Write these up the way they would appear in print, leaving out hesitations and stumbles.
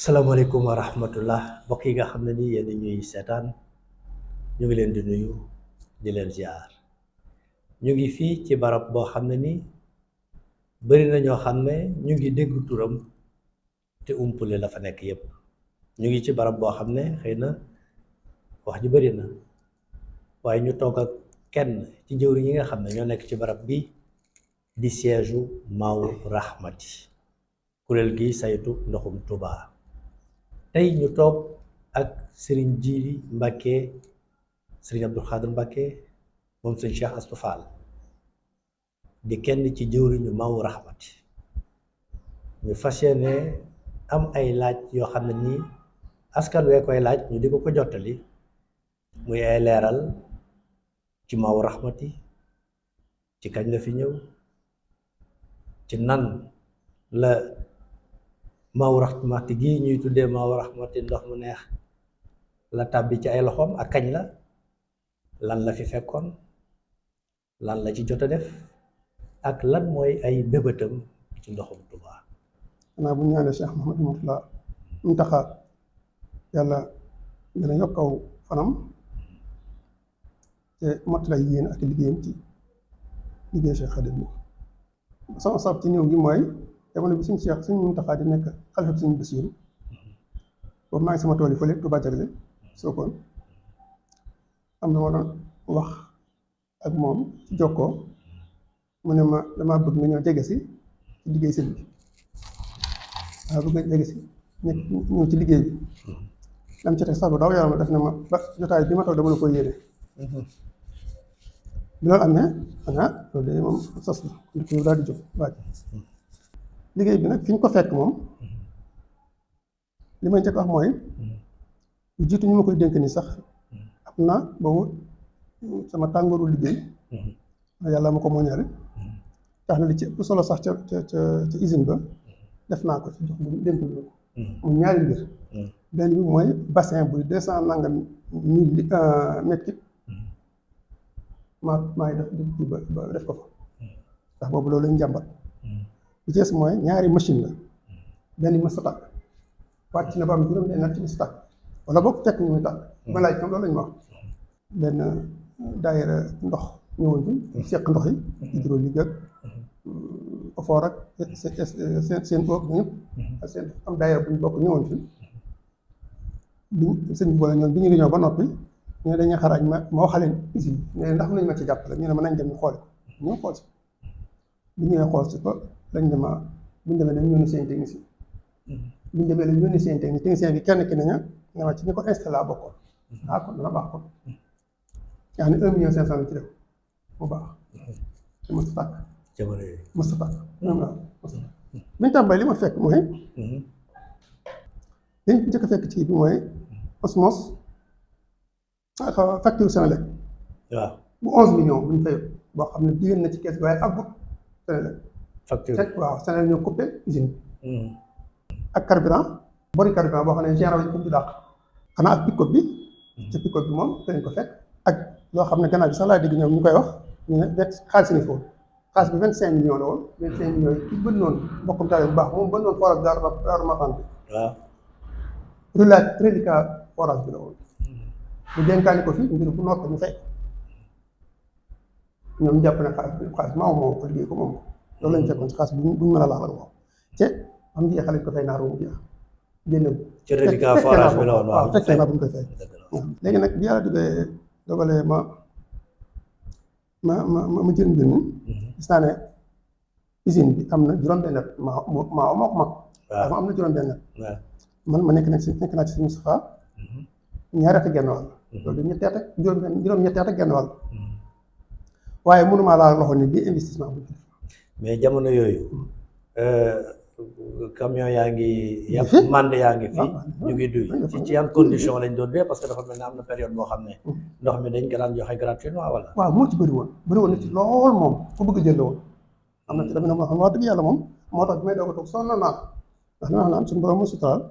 salaamaaleykum wa rahmatullah mbokk yi nga xam ne ni yéen ñuy seetaan ñu ngi leen di nuyu di leen ziar ñu ngi fii ci barab boo xam ne ni bari na ñoo xam ne ñu ngi dégg turam te umpule la fa nekk yépp ñu ngi ci barab boo xam ne xëy na wax ji bari na waaye ñu toog ak kenn ci jëwriñ yi nga xam ne ñoo nekk ci barab bi di siège u Maawu Rahmati kuréel gi saytu ndoxum Touba tey ñu toog ak Serigne Djily Mbacké Serigne Abdou Khadr Mbacké moom Serigne Cheikh Astou Fall di kenn ci jëwriñu Maawu Rahmati ñu fas yéene am ay laaj yoo xam ne nii askan wee koy laaj ñu di ko jottali muy ay leeral ci Maawu Rahmati ci kañ la fi ñëw ci nan la Maawu Rahmati gi ñuy tuddee Maawu Rahmati ndox mu neex la tàbbi ci ay loxoom ak kañ la lan la fi fekkoon lan la ci jot a def ak lan mooy ay bébëtam ci ndoxum Touba. xanaa bu ñu ñaanee Cheikh Mouhamadou Mourtada Mountakha yàlla dina yokk aw fanam te mottala yéen ak liggéeyam ci liggéey Cheikh Khadim bi sama sab ci ñëw gi mooy jamono bi suñu Cheikh suñu Mountakha di nekk xalifa suñu Basiiru boobu maa ngi sama tool yi fële Touba Jagle Sokone am na ma doon wax ak moom ci jokkoo mu ne ma damaa bëgg nga ñëw jege si ci liggéey sëñ bi waaw bëgg nga jege si ñëw ci liggéey bi dam ci teg sax bu daw yaram def na ma ba jotaay bi ma toog dama la koy yéene bi loolu am ne loolu de moom sos la kon ko daal di jóg waaj liggéey bi nag fi ñu ko fekk moom li may njëkk wax mooy lu jiitu ñu ma koy dénk ni sax am na boobu sama tàngooru liggéey yàlla ma ko moñaale tax na li ci ëpp solo sax ca usine ba def naa ko ci jox bu dénk bi ko mu ñaari mbir benn bi mooy bassin buy 200 nangam mille mètres cube maay def ba def ko fa ndax boobu loolu lañ jàmbat bi ci des mooy ñaari machine la benn bi mës a tàkk wàcc na ba am juróom benn at ci mës a tàkk wala boog fekk ñu muy tàkk ma laaj tam loolu lañ ma wax benn daayira ndox ñëwoon fi seq ndox yi hydraulique ak ofoor ak seen bopp ñëpp ak seen am daayira bu ñu bokk ñëwoon fi bi sëñ bi boole ñoom bi ñu réunion ba noppi ñu ne dañuy xaraaj ma waxaleen usine ne ndax nañ ma ci jàppale ñu ne ma nañ dem ñu xool ko ñoo xool si bi ñëwee xool si ko lañ ne ma buñ demee dañ yónni seen technicien buñ demee lañ yónni seen technicien bi kenn ki naña ne ma ci ñu ko installé a bokkoon kon dana baax kon yaa ne 1,5 million ci def mu baax te mos a tàkk jamono yooyu mos a tàkk biñu tàmbali li ma fekk mooy liñ njëkk a fekk ci bi mooy osmos facture Senelec waaw bu 11 millions bu ñu fay boo xam ne jigéen na ci kees bi waaye àggut Senelec facture waaw Senelec ñoo coupé usine ak carburant bori carburant boo xam ne général lañ ko di dàq xanaa ak pick-up bi ca pick-up bi moom danañ ko fekk ak loo xam ne gannaaw bi sax laa dégg ñoom ñu koy wax ñu ne xaalis ni foofu xaalis bi 25 millions la woon 25 millions yi ki bën noonu mbokkum taale bu baax moom bën noonu forage daaru Marnaan bi waaw reliquat forage bi la woon ñu dénkaani ko fi ngir bu noppi ñu fay ñoom jàpp ne xaalis maaw moom ko liggéey ko moom loolu lañu fekkoon ci xaalis buñ mën a laal ak moom te am jeexal ko fay naaru mu jeex génn ci reliquat forage bi la woon waaw fekkee naa bu ñu koy fay léegi nag bi yàlla dogalee ma jël mbir mi gis naa ne usine bi am na juróom-benn at moo ko mag dama am na juróom-benn at man ma nekk naa ci si Moustapha ñaari at ak genn wàll loolu de ñetti at ak juróom-ñetti at ak genn wàll waaye mënumaa laa loxo ni bii investissement bu ñu mais jamono yooyu camion yaa ngi yàpp mànd yaa ngi fi ñu ngi duy ci yan condition lañ doon dee parce que dafa mel ne am na période boo xam ne ndox mi dañ ko daan joxe gratuitement wala waaw moo ci bëri woon na ci lool moom ku bëgg jël la woon am na ci dama ne moo xam wax dëgg yàlla moom moo tax bi may doog a toog sonn naa ndax li ma wax naan suñu borom ma suturaal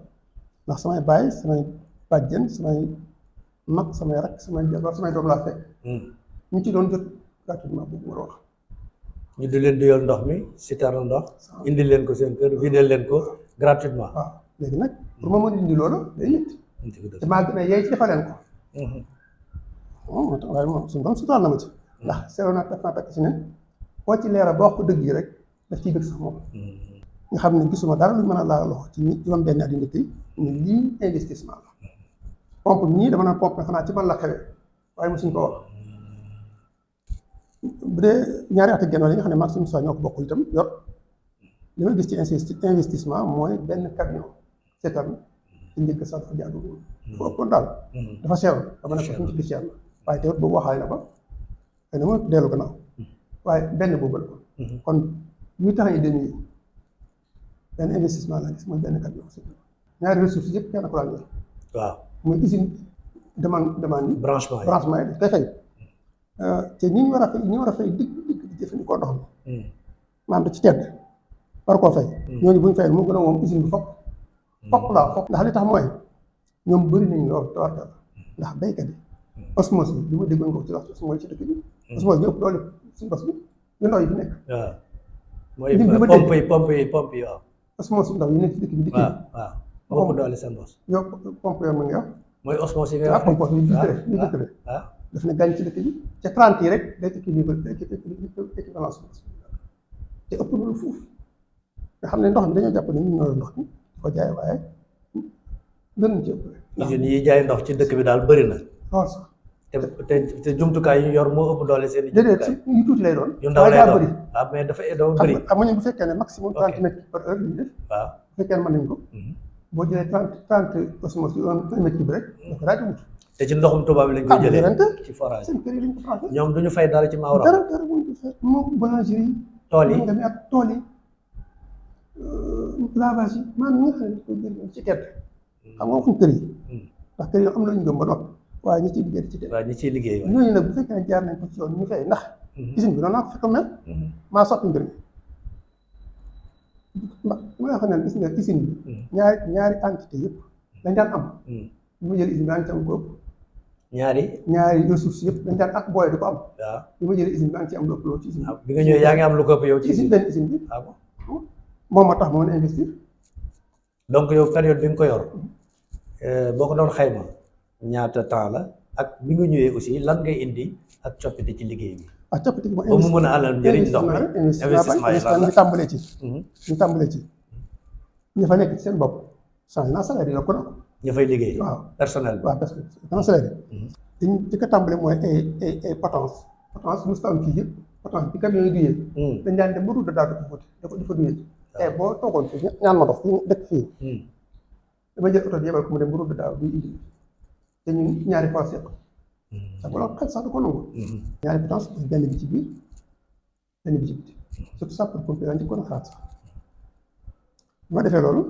ndax samay baay samay bàjjen samay mag samay rak samay jabar samay doom laa fekk ñu ci doon jot gratuitement boobu ma wax ñu di leen duyal ndox mi citerne ndox indi leen ko seen kër vidéo leen ko gratuitement. waaw léegi nag pour ma mën a dindi loolu day métti te maa gën a yey ci defaleen ko moo tax waaye moom suñu borom suturaal na ma ci ndax seetlu naa def naa takk ci ne koo ci leeral ba wax ko dëgg yi rek daf ciy bëgg sax moom nga xam ne gisuma dara lu mën a laal loxo ci juróom benn at yu njëkk yi ne lii investissement la pompe ñii dama naan pompe xanaa ci man la xewee waaye mosuñ ko wax bu dee ñaari at ak genn wàll yi nga xam ne maag suñu soi ñoo ko bokkul itam yor li ma gis ci investissement mooy benn camion seetal ci njëkk sax dafa jaadu dafa ëppoon daal dafa seeroon dama ne ko suñu ci di seer la waaye teewut boobu waxaale na ba xëy na ma dellu gannaaw waaye benn boobu la kon ñu tax ñu demi benn investissement la gis mooy benn camion ñaari ressources yëpp kenn ko daan yor waaw muy usine demande yi branchement yi day fay te ñi ñu war a fay digg di jëfandikoo ndox mi maanaam da ci tedd war koo fay ñooñu bu ñu fay moo gën a moom usine bi fopp ndax li tax mooy ñoom bëri nañ lool tawarkal ndax béykat yi osmose bi li ma déggoon ko ci wax mooy ci dëkk bi osmose ñu ëpp doole suñu bos bi yu ndaw yi fi nekk waaw mooy pompe yi waaw osmose yu ndaw yi nekk ci dëkk bi di kii waaw moo ëpp doole seen bos yow pompe yoo mën nga wax mooy osmose yi nga wax pompe bi dëkkale daf ne gàñ ci dëkk bi ca 30 yi rek day équivalence te ëpp na lu fuuf nga xam ne ndox mi dañoo jàpp ne ñu ñoo ndox mi di ko jaay waaye gën nañ ci ëpp usines yi jaay ndox ci dëkk bi daal bëri na lool sax te jumtukaay yu yor moo ëpp doole seen i jumtukaay yu tuuti lay doon yu ndaw lay doon waaw mais dafa bëri xam nga bu fekkee ne maximum 30 mètres par heure lañu def waaw bu fekkee ne mën nañ ko boo jëlee 30 osmose yu 1 mètre bi rek dafa daal di wut te ci ndoxum tubaab bi lañ koy jëlee ci forage seen kër yi lañ ko branché ñoom duñu fay dara ci Maodo dara buñ ko fay moom boulangerie yi tool yi nga ak tool yi lavage yi maanaam ñi nga xam ne koy jël ci tedd xam nga waxuñ kër yi ndax kër yi am na ñu gëm ba noppi waaye ñi ciy liggéey ci tedd waaw ñi ciy liggéey ñooñu nag bu fekkee ne jaar nañ ko ci yoon ñu fay ndax usine bi noonu naa ko fekk mel maa soppi mbir mi nga xam ne gis nga usine bi ñaari entité yëpp dañ daan am bi ma jël usine bi daan ci am ko ëpp ñaari ressources yëpp dañ daan ak booy di ko am waaw bi ma jëlee usine bi daa ngi ci am lu ëpp loolu ci usine bi bi nga ñëwee yaa ngi am lu ko ëpp yow ci usine benn usine bi moom moo tax ma mën a investir donc yow période bi nga ko yor boo ko doon xayma ñaata temps la ak bi nga ñëwee aussi lan ngay indi ak coppite ci liggéey bi coppite bi ba mu mën a alal njëriñ ndox mi investissement yi lan la ñu tàmbalee ci ñu fa nekk ci seen bopp changé naa salaire yi yokku na ko ña fay liggéey waaw personnel bi waaw parce que salaire yi dañ ci ko tàmbale mooy ay potence musta am fii yëpp potence bi camion yi duyee dañ daan dem ba route de daal di ko fóote di fa duyee tey boo toogoon fii ñaan ma dox fii dëkk fii dama jël oto bi yebal ko mu dem ba route de daal buy indi te ñun ñaari fois seq sax loolu xel sax du ko nangu ñaari potence benn bi ci biir benn bi ci biti surtout ça pour pompier lañ ci kon a xalaat sax bu ma defee loolu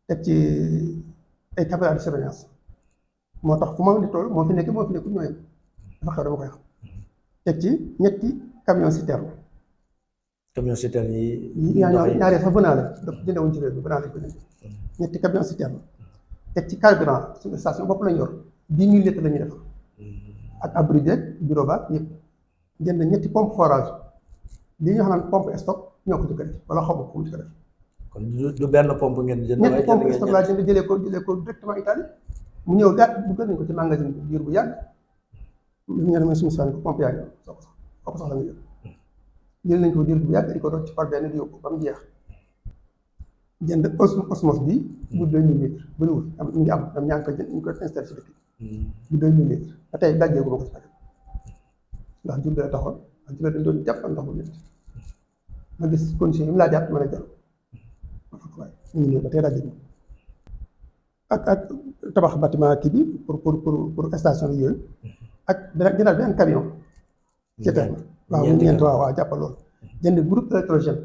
teg ci ay caméra de surveillance moo tax fu ma di toll moo fi nekk ñoo yem dafa xew dama koy xam teg ci ñetti camion citerne yi ñaari sax bënaale da jëndewuñ ci réew bi bënaale ko ñetti camion citerne teg ci carburant suñu station bopp lañ yor 10 000 litres la ñuy def ak abri deeg bureau ba yëpp jënd ñetti pompe forage li ñu xam ne pompe stock ñoo ko jëkk def wala xaw ma ko mu jëkk def kon du benn pompe ngeen jënd ñetti pompe stock laa jënd jëlee ko directement Italie mu ñëw daal duggal nañ ko ci magasin bi diir bu yàgg ñu ne ma suñu soxla ko pompe yaa ngi soo ko soxla nga jël nañ ko diir bu yàgg di ko doon ci par benn di yóbbu ba mu jeex jënd osmose bi bu 2000 litres bëriwul ñu ngi am dam ñaa ngi ko jënd ñu ko installé ci dëkk bu 2000 litres ba tey dajjee gu ma ko ci paquet ndax jur la taxoon ak jur dañ doon jàpp ndox bu métti ma gis condition yi mu laa jàpp mën a jël ma fa waaye ñu ngi ñëw ba tey dajjee ak tabax bâtiment kii bi pour station yooyu ak jëndal benn camion ci terme waaw mu ñeent waaw jàppal loolu jënd groupe électrogène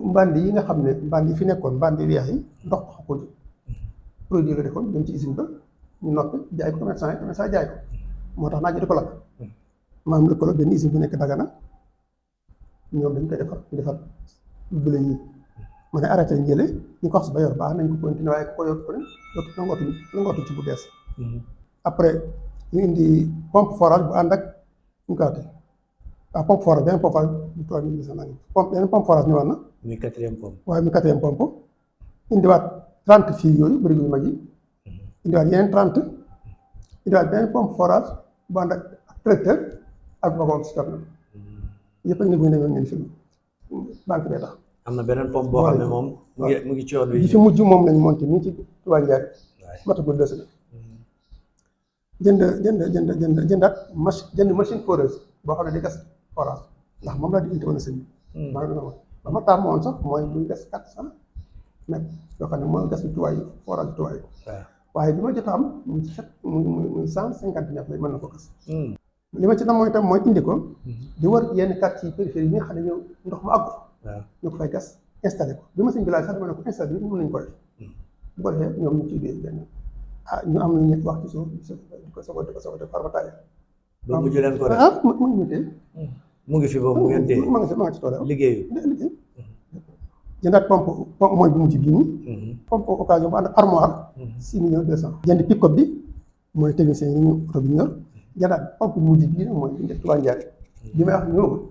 mbandi yi nga xam ne mbandi yi fi nekkoon mbandi weex yi ndox tax ko jóg produit la defoon dem ci usine ba ñu noppi jaay ko commerçant jaay ko moo tax naa ji di ko lakk maam lëkkaloo benn usine bu nekk Dagana ñoom dañ koy defar bële yi ma ne arrêté njële ñu ko wax ba yor baax nañ ko continuer waaye ku ko yor ko ne nangootu ci bu bees après ñu indi pompe forage bu ànd ak ñu ko waxee waaw pompe forage beneen pompe forage bu 3800 nangam beneen pompe forage ñëwaat na muy quatrième pompe waaye muy quatrième pompe indiwaat 30 fii yooyu bërigo yu mag yi indiwaat yeneen 30 indiwaat beneen pompe forage bu ànd ak tracteur ak wagon citerne yëpp a ngi bu ne ngeen fi banque bee tax. am na beneen pompe boo xam ne moom mu ngi ci yoon wi. bi fi mujj moom lañ monté nii ci Touba Ndiaye. matagul 2 semaines. jëndaat machine foreuse boo xam ne di gas forage ndax moom laa di indi woon sëñ bi. maa ngi doon ba ma tàmm woon sax mooy muy gas 400 mètres yoo xam ne mooy gas Touba yi forage Touba yi. waaye bi ma jot a am muy 150 mètres lay mën na ko gas. li ma ci tam mooy itam mooy indi ko. di wër yenn quartier yi périphérie yi nga xam ne ñëw ndox mu àggu. ñu ko fay gas installé ko bi ma sëñ bi laaj sax dama ne ko installé bi mën nañu ko def. bu ko defee ñoom ñu ciy dee benn ñu am lu ñuy wax ci suuf di ko soog a def farmataay. ba mujj leen ko def mu ngi tey. mu ngi fi boobu mu ngeen téye ma nga ci tool liggéeyu. jëndaat pompe mooy bu mujj bii nii. pompe occasion bu ànd ak armoire. 6 millions 200. jënd pick-up bi mooy technicien yi ñu oto bi ñor jëndaat pompe bu mujj bii nag mooy bi ñu def Touba Ndiaye bi may wax ñëwagul.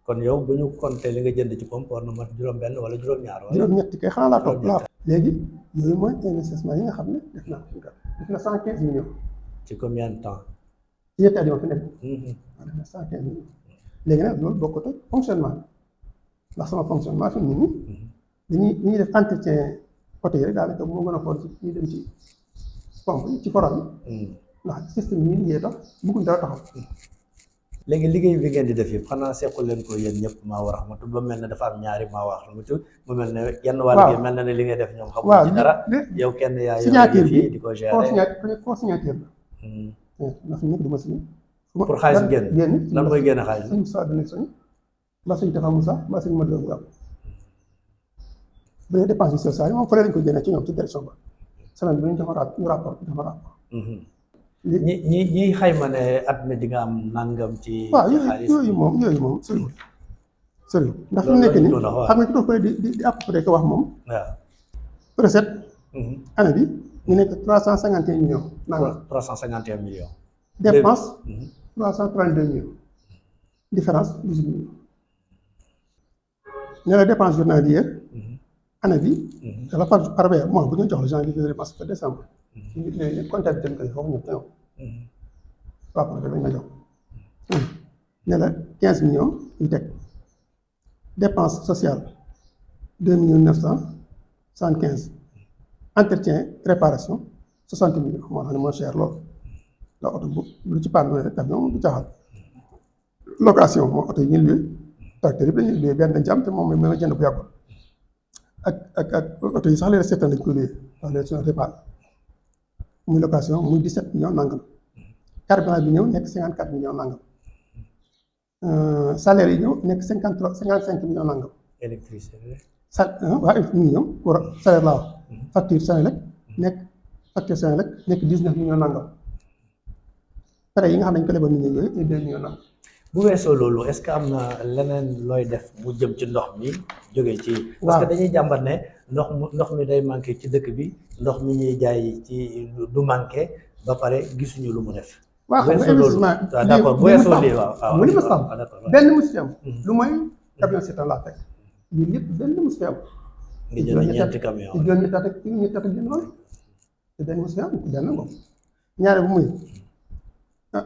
kon yow bu ñu compter li nga jënd ci pompe war na mat juróom-benn wala juróom-ñaar. wala juróom-ñett kay xanaa laa toog laa. léegi yooyu mooy investissement yi nga xam ne def na 115 millions. ci combien de temps. ci ñetti at yoo fi nekk. waaw def na 115 millions. léegi nag loolu bokkut ak fonctionnement ndax sama fonctionnement fi mu ne nii li ñuy def entretien côté yi rek daanaka moo gën a xool ci ñuy dem ci pompe ci forage bi. ndax système yi liggéey tax bëgguñ dara taxaw. léegi liggéey bi ngeen di def yëpp xanaa sequl leen ko yéen ñëpp maa war a xamatu ba mel ne dafa am ñaari maa wax xamatu mu mel ne yenn wàll gi mel na ne li ngay def ñoom xamuñ ci dara yow kenn yaa signature fii di ko gérer co-signature la ndax fi nekk du ma signé pour xaalis génn lan mooy génn xaalis sëñ Moussa dana soñ mbaa sëñ Tafa Moussa mbaa sëñ Madou Gab bu dee dépense sociale moom fële lañ ko génne ci ñoom ci direction ba semaine bi ñu jox ñu rapport ñi xayma ne at mi di nga am nangam ci xaalis yooyu moom soriwul ndax fi mu nekk nii xam nga ki doon di à peu près ko wax moom waaw recette année bi ñu nekk 351 millions nangam 351 millions dépense 332 millions différence 18 millions ne la dépense journalière année bi dafa par weer mois bu ñu jox la janvier février mars décembre léegi comptabilité bi koy foofu ñëpp ñëw rapport bi lañ ma jox ne la 15 millions yu teg dépense sociale 2 millions 975 entretien réparation 60 millions moo xam ne moo cher lool la oto bu lu ci panne rek camion du caaxaan location moo oto yi ñu luwe tracteur yi dañuy luwe benn dañ ci am te moom mooy ma jënd bu yàggul ak oto yi sax léegi seetaan lañ ko luwe ndax léegi suñu réparé muy location muy 17 millions nangam carburant bi ñëw nekk 54 millions nangam salaire yi ñëw nekk 55 millions nangam. électricité. waaw ñu ngi ñëw pour salaire laa wax. facture Senelec nekk 19 millions nangam prêt yi nga xam ne dañu ko lebal nit ñi yooyu 2 millions nangam. bu weesoo loolu est-ce que am na leneen looy def mu jëm ci ndox mi jógee ci. parce que dañuy jàmbat ne ndox mi day manqué ci dëkk bi ndox mi ñuy jaay ci du manqué ba pare gisuñu lu mu def. waaw xam nga investissement d'accord bu weesoo lii waaw mu li ma sàmm benn mus fi am lu mooy camion seetaan laa fekk lii lépp benn mus fi am. nga jël ñeenti camion ci jël ñetti at ak genn loolu te benn mus fi am benn moom ñaare bu muy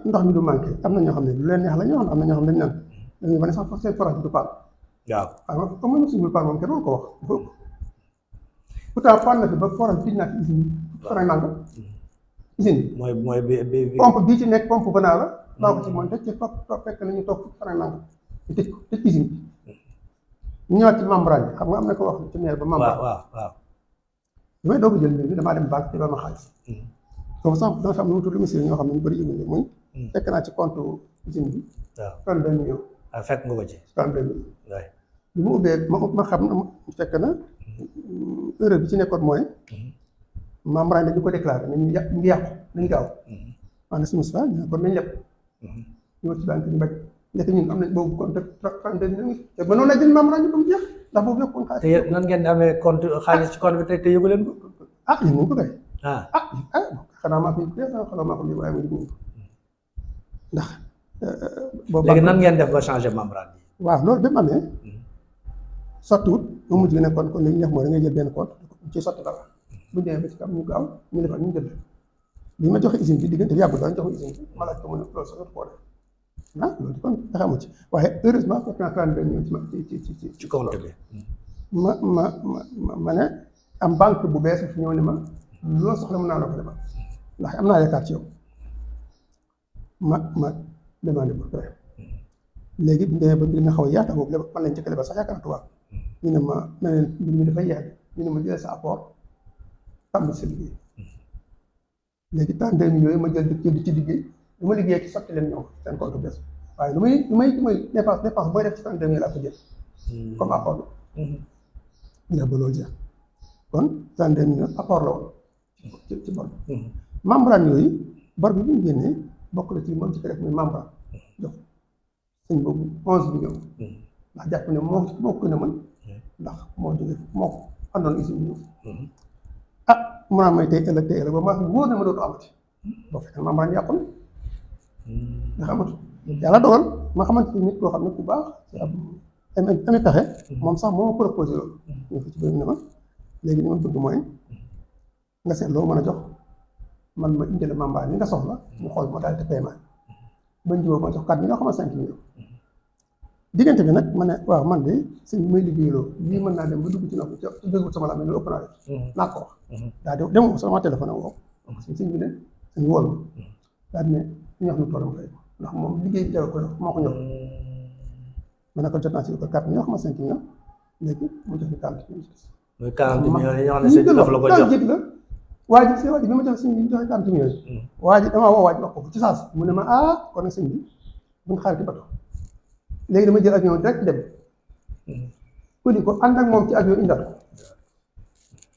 ndox mi du manqué am na ñoo xam ne lu leen neex la ñoo xam am na ñoo xam ne dañ naan dañuy wane sax seen forage bi du paal. waaw waaw comme moom suñu paal moom kenn doon ko wax pourtant paal na fi ba forage bi naa fi usine faral nangam usine bi mooy bi pompe bii ci nekk pompe banaa la maa ko ci monté ci fekk nañu toog faral nangam ñu tëj ko tëj usine bi ñu ñëwaat ci membrane bi xam nga am na ko wax ci maire ba membrane waaw bi may doog a jël mbir mi damaa dem banque ci ma xaalis foofu sax danga fi am lu mu tudd monsieur ñoo xam ne ñu bëri yëngu muy fekk naa ci compte usine bi 32 millions fekk nga ko ci 32 millions bi mu ubbee ma xam fekk na erreur bi ci nekkoon mooy membrane dañu ko déclaré nañu ñu ngi yàqu nañu gaaw maanaam si Moussa ñu ne kon nañ yàq ñu ci banque ñu bañ nekk ñun am nañ boobu compte 32 millions te mënoon na jël membrane bi ba mu jeex ndax boobu yokkoon xaalis. te nan ngeen di amee compte xaalis ci compte bi te yëgu leen ko. ah yëngu ko kay. xanaa maa ko yëg xanaa maa ko yëg waaye mu yëngu ko ndax. léegi nan ngeen def ba changer membrane bi. waaw loolu ba mu amee sottiwut mu mujj gi ne kon li ñu def mooy da ngay jël benn compte ci sotti dara bu ñu demee ba ci kam ñu gaaw ñu defal ñu jënd bi ma joxe usine bi diggante bi yàggul dañ joxe usine bi ma laaj ko mu ne loolu sax koo def loolu kon pexe amu ci waaye heureusement fekk naa 32 millions ci compte bi. ma ne am banque bu bees fi ñëw ne ma loolu soxla mën naa la ko defal ndax am naa yaakaar ci yow ma demandé ba pare léegi bi ñu demee ba mbir mi xaw a yaata boobu lépp man lañ ci lebal sax yaakaar tubaab ñu ne ma ne leen mbir mi dafay yeex ñu ne ma jëlee sa apport tàmbali sa liggéey léegi 32 millions yooyu ma jël di ci liggéey lu ma liggéey ci sotti leen ñoom seen compte bees waaye lu may dépense booy def ci 32 millions laa ko jël comme apport la ñu def ba loolu jeex kon 32 millions apport la woon ci bor bi membrane yooyu bor bi bu ñu génnee bokk la ci moom ci ko def muy membrane jox sëñ boobu 11 millions ndax jàpp ne moo ko gën a mën ndax moo jóge moo ko àndoon usine bi ñëw mun naa may tey ëllëg ba ma wóor na ma dootu amati boo fekkee membrane yàqu na nga xamatu yàlla dogal ma xamante ni nit koo xam ne ku baax ci ami pexe moom sax moo ma proposé loolu ñu fi ci bëri ne ma léegi li ma bëgg mooy nga seet loo mën a jox man ma indi la membrane yi nga soxla ñu xool modalité paiement bañ jubóo ma jox 4 millions xam nga 5 millions diggante bi nag ma ne waaw man de sëñ bi may liggéeyaloo lii mën naa dem ba dugg ci nopp ci jógul sama la mais lu ëpp naa def naa ko wax daa dem sama téléphone am woo sëñ bi ne sëñ wóolu daa di ne ñu wax nu tollam fay ndax moom liggéey jawe ko moo ko ñor ma ne ko jot naa si ko 4 millions xam nga 5 millions léegi mu jox ñu 40 millions muy 40 millions yi ñoo xam ne sëñ bi daf la ko jox la waa ji bi ma jox sëñ bi joxe 40 millions waa ji damaa woo waa ji wax ko ci saas mu ne ma kon nag sëñ bi buñ xaar ci bato léegi dama jël avion direct dem udi ko ànd ak moom ci avion indaat ko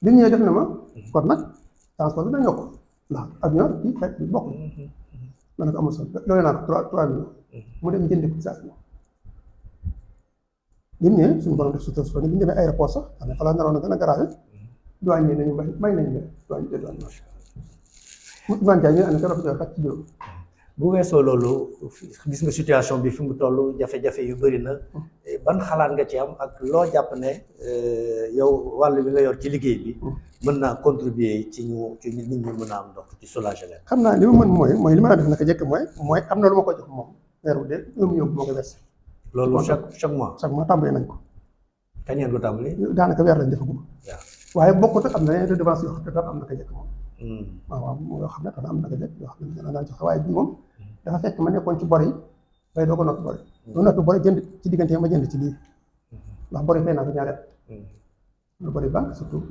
bi ñëwee def na ma kon nag transport bi dañ yokk ndax avion ci fekk bi bokk ma ne ko amul solo loolu naa ko 3 millions mu dem jënd ko ci saas bi mu ñëwee suñu borom def sutura sutura bi ñu demee aéroport sax xam ne fa la naroon na gën a garaawe douane nañu may nañu leen douane man jaay ñu ànd ko dafa jox kat ci juróom bu weesoo loolu gis nga situation bi fi mu toll jafe-jafe yu bëri na ban xalaat nga ci am ak loo jàpp ne yow wàll bi nga yor ci liggéey bi mën naa contribuer ci nit ñi mën a am ndox ci soulager leen. xam naa li ma mën mooy li ma def naka jëkk mooy am na lu ma ko jox moom weer wu dee 1 million bu ma ko versé. loolu chaque mois. chaque mois tàmbali nañ ko. kañ ngeen ko tàmbali. daanaka weer lañ defagum. waaye bokkut ak am na yeneen redevance yoo xam ne dafa am naka jëkk moom. waaw yoo xam ne dafa am naka jëkk yoo xam ne dana joxe waaye bii moom dafa fekk ma nekkoon ci bor yi bay doo ko noppi bor yi. doo noppi bor yi jënd ci diggante ma jënd ci lii ndax bor yi fay naa ko ñaari at. lu bari banque surtout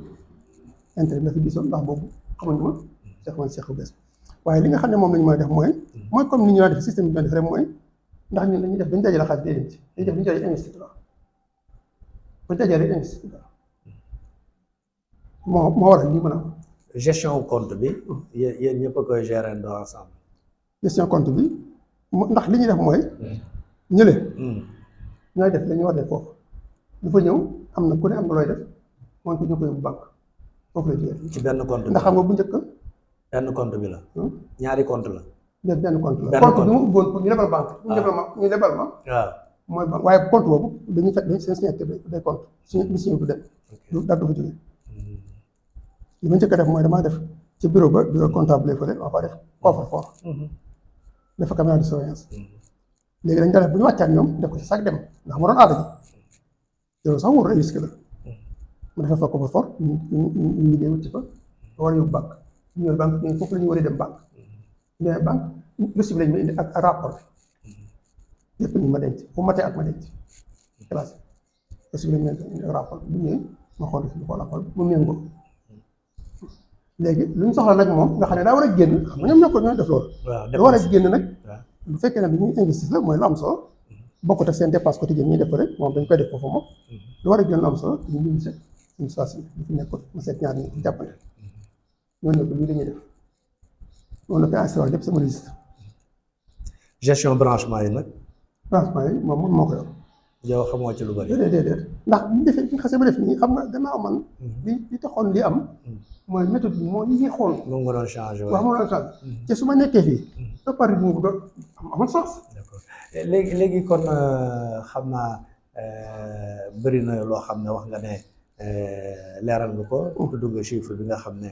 intérêt bi la fi gisoon ndax boobu xamuñu ma seq bees waaye li nga xam ne moom la ñu mën a def mooy comme ni ñu def système bi ñu def rek mooy ndax ñun dañuy def dañu dajale xaalis day dem ci dañuy def dañu dajale investissement bu ñu dajalee investissement moo waral lii mën a am. gestion compte bi yéen ñëpp a koy gérer ensemble. gestion compte bi ndax li ñuy def mooy ñële ñooy def la ñu war def foofu du fa ñëw am na ku ne am nga looy def moom ko ñu koy bu banque foofu la jógee ci benn compte bi ndax xam nga bu njëkk benn compte bi la ñaari compte la benn compte la compte bi mu ubboon pour ñu lebal banque ñu lebal ma waaw mooy banque waaye compte boobu dañuy fekk dañ seen signature day compte suñu signé du dem du dara du fa jógee li ma njëkk a def mooy damaa def ci bureau comptable fële maa fa def coffre-fort def caméra de surveillance léegi dañ def bu ñu wàccaat ñoom def ko ci sac dem ndax ma doon aada ji loolu sax wóor ay risque la mu defee fa coffre-fort ñu liggéey wut ci fa war a yóbbu banque ñu ñëw banque ñu foofu la ñu war a dem banque mais banque reçu bi lañ ma indi ak rapport bi yëpp ni ma denc fu matee ak ma denc classé reçu bi lañ ma indi ak rapport bu ñëwee ma xool si xool rapport bi mu méngoo léegi lu ñu soxla nag moom nga xam ne daa war a génn xam nga ñoom ñoo def loolu lu war a génn nag bu fekkee ne bi ñuy investir la mooy lu am solo bokkut ak seen dépense quotidienne ñuy def rek moom dañ koy def foofu moom lu war a génn lu am solo ñu ngi seet suñu soisi ñu fi nekkoon ma seet ñaar ñi jàppale ñooñu ne ko lii la ñuy def noonu la koy installé lépp sama liste gestion branchement yi nag branchement yi moom moo ko yor yow xamoo ci lu bari déedéet ndax bu ñu defee bu ñu xasee ba def nii xam nga gannaaw man li taxoon li am mooy méthode bi moo yéexoon moom nga doon changé waaw moo doon changé te su ma nekkee fii ba pare boobu doon amul sens d'accord léegi kon xam naa bëri na loo xam ne wax nga ne leeral nga ko tudd nga chiffre bi nga xam ne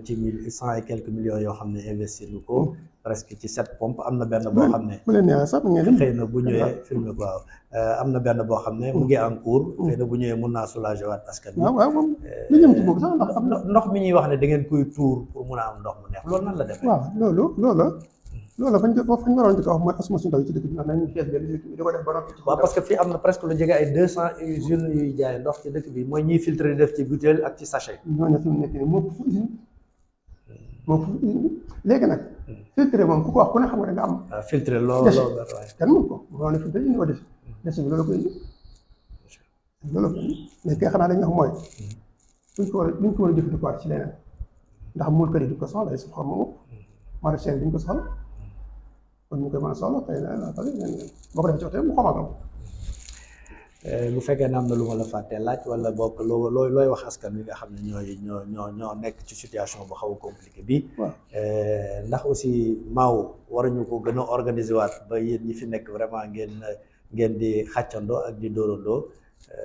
ci 100 et quelques millions yoo xam ne investir nga ko presque ci 7 pompes am na benn boo xam ne bu leen neexee sax ngeen dem xëy na bu ñëwee filmé ko waaw am na benn boo xam ne mu ngi en cours xëy na bu ñëwee mun naa soulager waat askan bi waaw waaw moom li jëm ci boobu sax ndax am na ndox mi ñuy wax ne da ngeen koy tuur pour mun a am ndox mu neex loolu nan la demee waaw loolu fañ waroon ci ko wax mooy asma su ndaw yi ci dëkk bi ndax nañu fees benn dëkk bi di ko def ba noppi waaw parce que fii am na presque lu jege ay 200 usines yuy jaay ndox ci dëkk bi mooy ñiy filtré di def ci butéel ak ci sachet ñooñu fi mu nekk nii moo fu usine léegi nag filtré moom ku ko wax ku ne xam nga da nga am waaw filtré loolu waaye kenn moom ko moo ne filtré indi ko des bi loolu ko indi mais kay xanaa dañuy wax mooy luñ ko war a jëfandikoo ci leneen ndax muul kër yi duñ ko soxla su xam moom maraîcher duñ ko soxla kon ñu koy mën a soxla xëy na boo ko defee ci oto mu xamal ko bu fekkee ne am na lu ma la fàttee laaj wala bokk looy wax askan wi nga xam ne ñoo nekk ci situation bu xaw a compliqué bi ndax aussi maaw waruñu ko gën a organiser waat ba yéen ñi fi nekk vraiment ngeen di xàccandoo ak di dóorandoo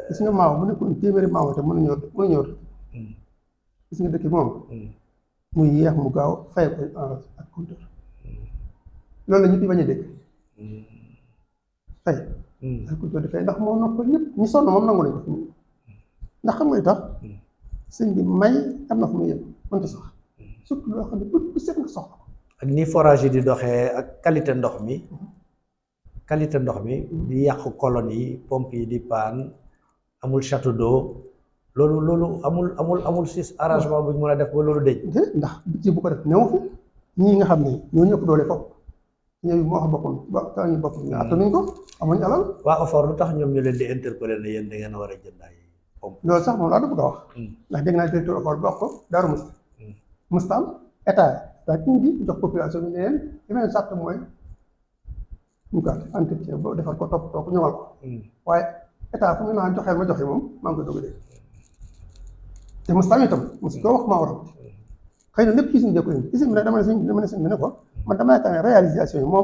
gis nga maaw bu nekkoon téeméeri maaw te mën ñëw gis nga dëkk moom muy yéex mu gaaw fay ko ak compteur loolu la ñëpp di bañ a dégg fay ak compteur di fay ndax moo noppal ñëpp ñu sonn moom nangu nañ ko fi mu ndax xam nga li tax sëñ bi may am na fu muy yëpp mënta sax surtout loo xam ne bu set nga soxla ak ni forage yi di doxee ak qualité ndox mi di yàqu colonne yi pompe yi di paan amul château d'eau loolu amul si arrangement bu ñu mën a def ba loolu dëj ndax ci bu ko def newu fi ñii nga xam ne ñoo ñëpp doole foofu ñëw moo xam boppam ba ñu boppam ñu attanuñ ko amuñ alal waa OFOR lu tax ñoom ñu leen di interpeller ne yéen da ngeen war a jënd ay pompe loolu sax moom laa da bëgg a wax ndax dégg naa directeur OFOR bi wax ko Daaru Musti am état daa ci ngi jox population bi ne leen li ma leen sàtt mooy ñu ko entretien ba defal ko toppatoo ko ñëwal ko waaye état fu mu naan joxeel ma joxe moom maa ngi koy doog a dégg te Musti am itam Musti koo wax maa war a xëy na lépp ci suñu jëkko usine bi nag dama ne sëñ bi ne ko man dama yaakaar ne réalisation yi moo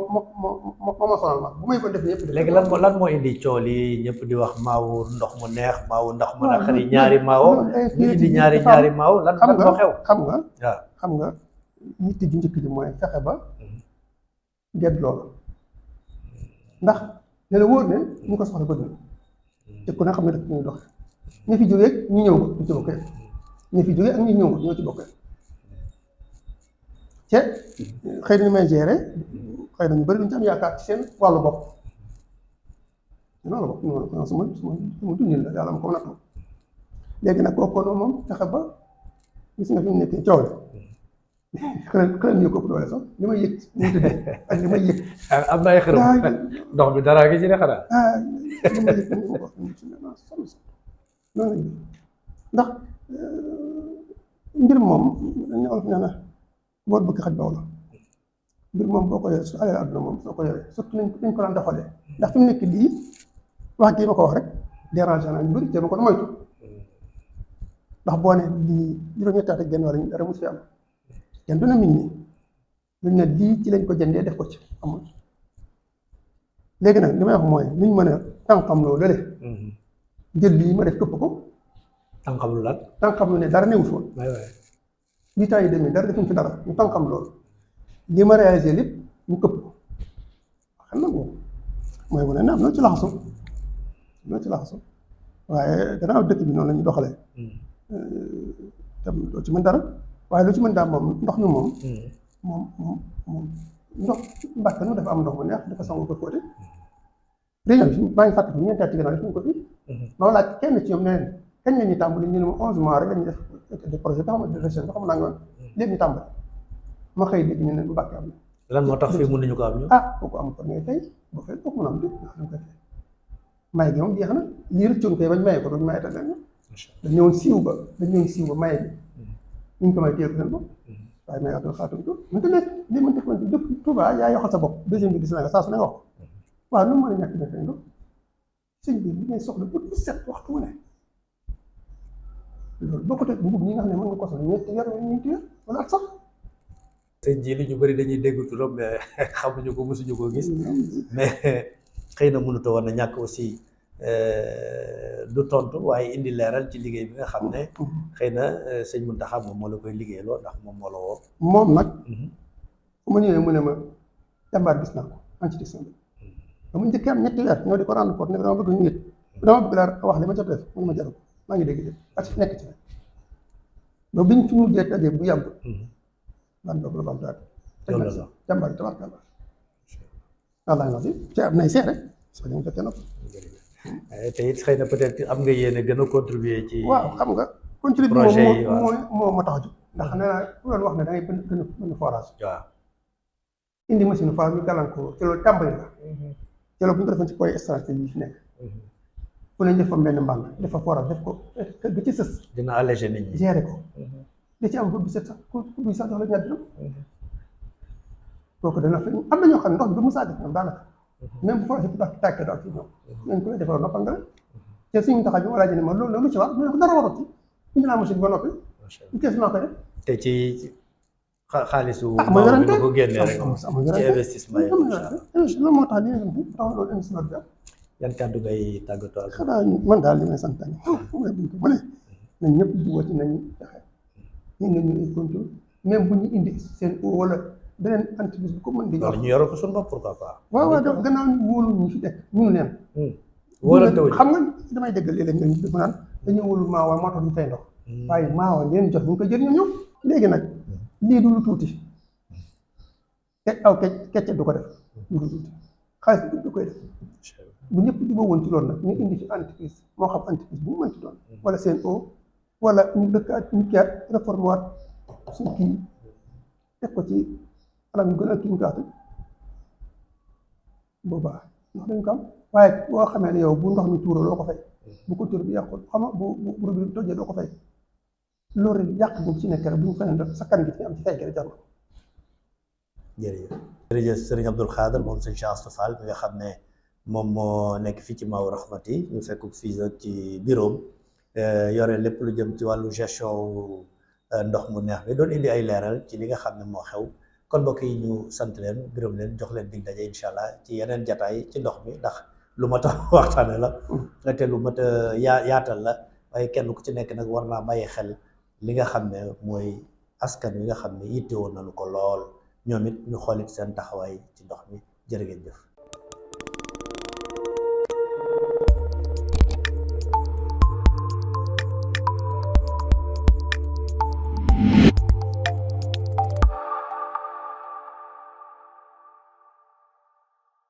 ma sonal ma bu may ko def ñëpp léegi lan moo indi cool yi ñëpp di wax maawu ndox mu neex maawu ndox mu naqari ñaari maawo ñu indi ñaari maaw lan moo xew xam nga yitte ju njëkk ji mooy fexe ba gedd loolu ndax ne la wóor ne ñu ko soxla bëgg na te ku ne xam ne daf ñuy doxe ñi fi jógee ñu ñëw ko ñu ci bokkee ñi fi jógee ak ñi ñëw ko ñoo ci bokkee te xëy na ñu may gérer xëy na ñu bëri duñ ci am yaakaar ci seen wàllu bopp non suma dundin la yàlla ma ko nattu léegi nag kooku noonu moom fexe ba gis nga fi mu nekk coow xëy ñu ko doole sax li may yëg ñu tuddee ak li may yëg am na ay xërëm ndox bi dara gi ci ne xanaa li may yëg ñu ko noonu ndax mbir moom dañu olof nee na boot bëgg xaj baw la mbir moom boo ko yoree su alal àdduna moom soo ko yoree surtout nañ ko daan doxalee ndax fi mu nekk lii wax gii ma ko wax rek dérange naa ñu bëri te ma ko moytu ndax boo ne lii juróom-ñetti at ak genn wàll dara mu fi am kenn du na miñ ni luñ ne lii ci lañ ko jëndee def ko ci amul léegi nag li may wax mooy nuñ mën a tànqam loo lële jël lii ma def këpp ko tànqam lu lan tànqam lu ne dara newu fi woon 8 ans yi demee dara defuñ fi dara ñu tànqam loolu li ma réalisé lépp ñu këpp ko xam na boobu mooy mu ne naam noonu ci laxasu waaye gannaaw dëkk bi noonu la ñu doxalee tam doo ci mën dara waaye lu ci mën daal moom ndox mi moom ndox Mbàkke nu dafa am ndox mu neex dafa sangu ko fóote réunion bi maa ngi fàttali ñeenti at ci gannaaw defuñ ko fi ma laaj kenn ci ñoom ne leen kañ la ñuy tàmbali ñu ne ma 11 mois rek la ñuy def de projet ba xam ne de recherche ba xam naa ngoon léegi ñu tàmbali ma xëy dégg ñu ne bu Mbàkke am na lan moo tax fii mënuñu ko am ñu kooku am ko ngay fay boo fay kooku mën a am dégg nga koy fay may gi moom jeex na lii rëccoon koy bañ maye ko duñ maye te leen dañ ñëwoon siiw ba maye bi ñu ko may téye ko seen bopp waaye may atul xaatuñ ko mënta nekk li mënta ko dëkk Touba yaa yoxal sa bopp deuxième bi gis naa nga saa su ne nga wax ko waaw nu mu mën a ñàkk defee ndox sëñ bi li ngay soxla bu set waxtu wu ne loolu bokkut ak dugub ñi nga xam ne mën nga ko soxla ñeenti weer wala at sax sëñ ji li ñu bëri dañuy dégg turam mais xamuñu ko mosuñu ko gis mais xëy na mënut a woon a ñàkk aussi du tontu waaye indi leeral ci liggéey bi nga xam ne xëy na sëñ Mountakha moom moo la koy liggéeyloo ndax moom moo la woo. moom nag fu ma ñëwee mu ne ma jàmbaar gis naa ko institution bi ba mu njëkkee am 3 weer ñoo di ko rendre compte ne dama bëgg ñu yët dama bëgg laa wax li ma jot def mu ma jaru maa ngi dégg dégg parce que nekk ci rek ba biñ fi mujjee tajee bu yàgg man boobu la bamtaat jàmbaar yi tabarkalla wallaahi na si ci am nay seere soo ñu fekkee nopp te it xëy na peut-être am nga yéene gën a contribuer ci. waaw xam nga contribuer projet yi moo ma tax a jóg ndax nee naa ku doon wax ne da ngay gën a forage waaw indi machine forage ñu gàllankoor ci loolu tàmbali la ci loolu bu ñu ko defoon ci point stratégie yi fi nekk fu ne def fa benn mbànk def fa forage def ko kër ga ci sës dina alléger nit ñi gérer ko da ci am bu set sax ku bi sax jox la ñaar dërëm kooku dana fa am na ñoo xam ne ndox bi ba mu saa def ñoom daanaka même bu forage bi tàkkee daal ci ñoom nañ ko defal noppal nga te suñu taxaw bi ma laaj ne ma loolu ci wax mu ne ko dara warut ci indi naa machine ba noppi ñu kees maa koy def te ci xaalisu ma maaw bi yorante nga ko génnee rek ci investissement yi loolu moo tax li tax loolu investissement bi am yan kàddu ngay tàggatoo ak xanaa man daal li may santaane mooy buñ ko mënee nañ ñëpp jubati nañu fexe ñu ngi ñu ay contrôle même bu ñu indi seen wala beneen entreprise bu ko mën di jox wala ñu yoroo ko suñu bopp pourquoi pas waaw gannaaw ñu wóolu ñu fi nekk ñu neen wóolante wuñu xam nga damay dégg léeg-léeg nga ñu naan dañoo wóolu maawa moo tax ñu fay ndox waaye maawa leen jox bu ñu ko jëriñoo ñëw léegi nag lii du lu tuuti aw kecce du ko def du lu tuuti xaalis bi du koy def bu ñëpp di woon ci loolu nag ñu indi fi entreprise moo xam entreprise bu mu mënti doon wala seen o wala ñu dëkkaat ñu kiyaat réforme waat suñ kii teg ko ci anam yu gën a kii gaatu boobaa ndox dañu ko am waaye boo xamee ne yow bu ndox mi tuuroo doo ko fay bu ko tuur bi yàqul xam nga bu bi tojjee doo ko fay loolu yàq boobu ci nekk rek bu ñu fay ndox sa kan gi fi am ci fay gën a jar jërëjëf jërëjëf sëriñ Abdou Khadre moom sëñ Cheikh Astou Fall bi nga xam ne moom moo nekk fii ci Maawu Rahmati ñu fekk fii ci bureau yore lépp lu jëm ci wàllu gestion ndox mu neex mi doon indi ay leeral ci li nga xam ne moo xew kon mbokk yi ñu sant leen gërëm leen jox leen dig daje incha allah ci yeneen jataay ci ndox mi ndax lu mat a waxtaane la te lu mat a yaatal la waaye kenn ku ci nekk nag war naa bàyyi xel li nga xam ne mooy askan wi nga xam ne yitte woon nañu ko lool ñoom it ñu xoolit seen taxawaay ci ndox mi jërë ngeen jëf